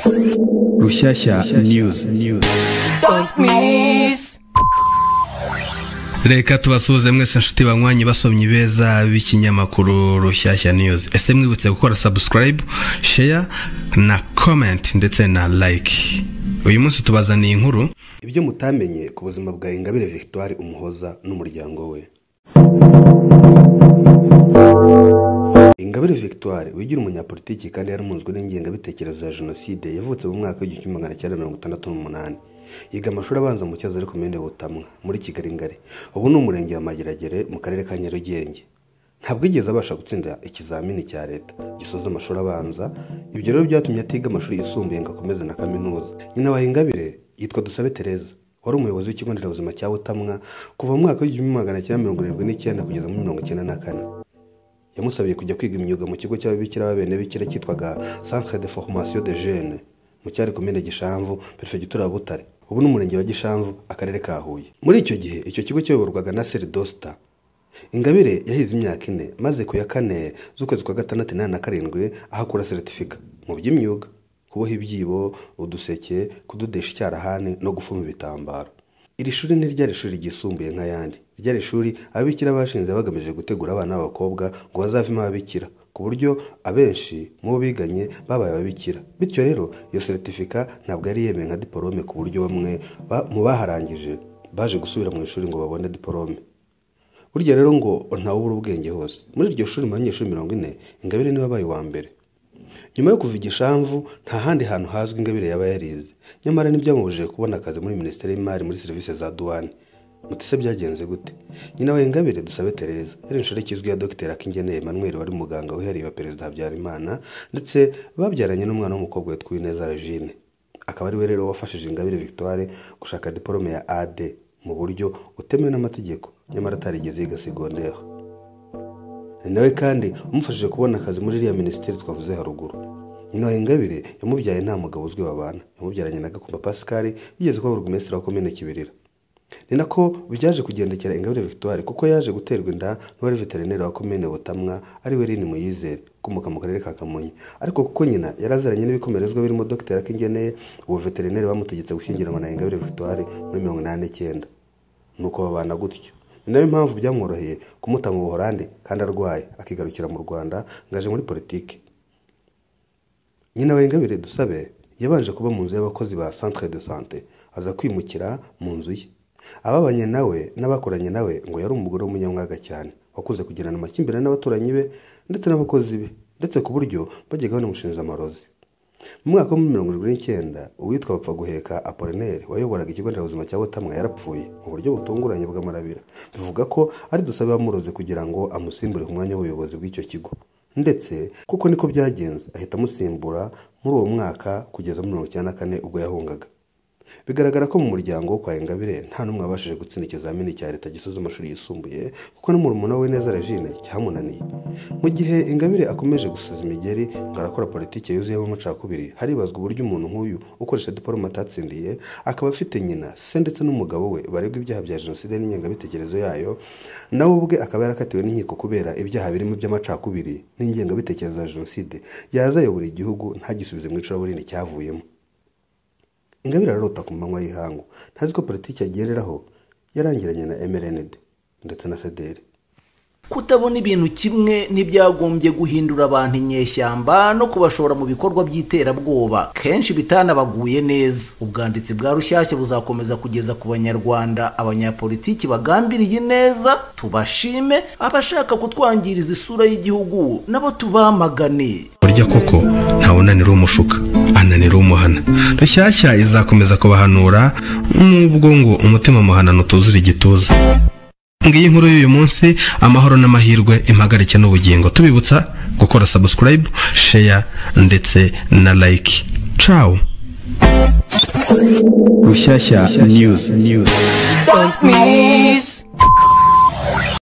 Rushyashya News. Don't miss. Reka tubasuhuze mwese nshuti banywanyi basomyi beza b'ikinyamakuru Rushyashya News. Ese mwibutse gukora subscribe, share na comment ndetse na like. Uyu munsi tubazaniye inkuru ibyo mutamenye ku buzima bwa Ingabire Victoire Umuhoza n'umuryango we. Ingabire Victoire wigira umunyapolitiki kandi yaramunzwe n'ingengabitekerezo ya Jenoside, yavutse mu mwaka w'1968. Yiga amashuri abanza mu Cyazo ariko komine Butamwa muri Kigali Ngari. Ubu ni umurenge wa Mageragere mu karere ka Nyarugenge. Ntabwo yigeze abasha gutsinda ikizamini cya leta gisoza amashuri abanza. Ibyo rero byatumye atiga amashuri yisumbuye ngo akomeze na kaminuza. Nyina wa Ingabire yitwa Dusabe Tereza, wari umuyobozi w'ikigo nderabuzima cya Butamwa kuva mu mwaka w'1979 kugeza muri 1994. Yamusabiye kujya kwiga imyuga mu kigo cy'ababikira b'abenebikira cyitwaga Centre de Formation des Jeunes mu cyari komine Gishamvu, perefegitura ya Butare. Ubu ni umurenge wa Gishamvu, akarere ka Huye. Muri icyo gihe icyo kigo cyayoborwaga na Seri Dosta. Ingabire yahize imyaka 4, maze ku ya 4 z'ukwezi kwa gatandatu 1987 ahakura seritifika mu by'imyuga, kuboha ibyibo, uduseke, kudodesha icyarahani no gufuma ibitambaro. Iri shuri ntiryari ishuri ryisumbuye nk'ayandi. Ryari ishuri ababikira bashinze bagamije gutegura abana b'abakobwa ngo bazavemo ababikira, ku buryo abenshi mu bo biganye babaye ababikira. Bityo rero iyo seritifika ntabwo yari yemewe nka diporome, ku buryo bamwe mu baharangije baje gusubira mu ishuri ngo babone diporome. Burya rero ngo ntawubura ubwenge hose. Muri iryo shuri mu banyeshuri 40, Ingabire niwe wabaye uwa mbere. Nyuma yo kuva i Gishamvu nta handi hantu hazwi Ingabire yaba yarize. Nyamara ntibyamubujije kubona akazi muri Minisiteri y'Imari muri serivisi za douane. Mutise byagenze gute? Nyina wa Ingabire Dusabe Tereza yari inshoreke izwi ya Dr. Akingeneye Emmanuel wari muganga wihariye wa Perezida Habyarimana, ndetse babyaranye n'umwana w'umukobwa witwa Uwineza Regine. Akaba ari we rero wafashije Ingabire Victoire gushaka diporome ya AD mu buryo butemewe n'amategeko, nyamara atarigeze yiga secondaire. Ni nawe kandi umufashije kubona akazi muri iriya minisiteri twavuze haruguru. Nyina wa Ingabire yamubyaye nta mugabo uzwi babana, yamubyaranye na Gakumba Pascal wigeze kuba burugumesitiri wa komine Kibirira. Ni nako byaje kugendekera Ingabire Victoire, kuko yaje guterwa inda n'uwari veterineri wa komine Butamwa ari we Rini Muyizere ukomoka mu karere ka Kamonyi. Ariko kuko nyina yaraziranye n'ibikomerezwa birimo Dr. Akingeneye, uwo veterineri bamutegetse gushyingiranwa na Ingabire Victoire muri 1989. Nuko babana gutyo. Ni nayo mpamvu byamworoheye kumuta mu Buholandi kandi arwaye, akigarukira mu Rwanda ngo aje muri politiki. Nyina wa Ingabire Dusabe yabanje kuba mu nzu y'abakozi ba Centre de Santé, aza kwimukira mu nzu ye. Ababanye nawe n'abakoranye nawe ngo yari umugore w'umunyamwaga cyane, wakuze kugirana amakimbirane n'abaturanyi be ndetse n'abakozi be, ndetse ku buryo bajyaga banamushinja amarozi. Mu mwaka wa 1979 uwitwa Bapfaguheka Apollinaire wayoboraga ikigo nderabuzima cya Butamwa yarapfuye mu buryo butunguranye bw'amarabira. Bivuga ko ari Dusabe wamuroze kugira ngo amusimbure ku mwanya w'ubuyobozi bw'icyo kigo, ndetse kuko niko byagenze ahita amusimbura muri uwo mwaka kugeza muri 1994 ubwo yahungaga. Bigaragara ko mu muryango wo kwa Ingabire nta n'umwe wabashije gutsinda ikizamini cya leta gisoza amashuri yisumbuye, kuko n'umurumuna we Neza Regine cyamunaniye. Mu gihe Ingabire akomeje gusaza imigeri ngo arakora politiki yuzuyemo amacakubiri, haribazwa uburyo umuntu nk'uyu ukoresha diporome atatsindiye, akaba afite nyina, se ndetse n'umugabo we baregwa ibyaha bya Jenoside n'ingengabitekerezo yayo, nawe ubwe akaba yarakatiwe n'inkiko kubera ibyaha birimo iby'amacakubiri n'ingengabitekerezo ya Jenoside, yazayobora igihugu ntagisubize mu icuraburindi cyavuyemo. Ingabire ararota ku manywa y'ihangu, ntazi ko politiki agereraho yarangiranye na MRND ndetse na CDR. Kutabona ibintu kimwe ntibyagombye guhindura abantu inyeshyamba no kubashora mu bikorwa by'iterabwoba kenshi bitanabaguye neza. Ubwanditsi bwa Rushyashya buzakomeza kugeza ku banyarwanda abanyapolitiki bagambiriye neza, tubashime, abashaka kutwangiriza isura y'igihugu nabo tubamagane. Burya koko ntawunanira umushuka, ananira umuhana. Rushyashya izakomeza kubahanura nubwo ngo umutima muhanano utuzura igituza. Ngiyi inkuru y'uyu munsi, amahoro n'amahirwe, impagarike n'ubugingo. Tubibutsa gukora subscribe, share ndetse na like. Ciao. Rushyashya News. Don't miss.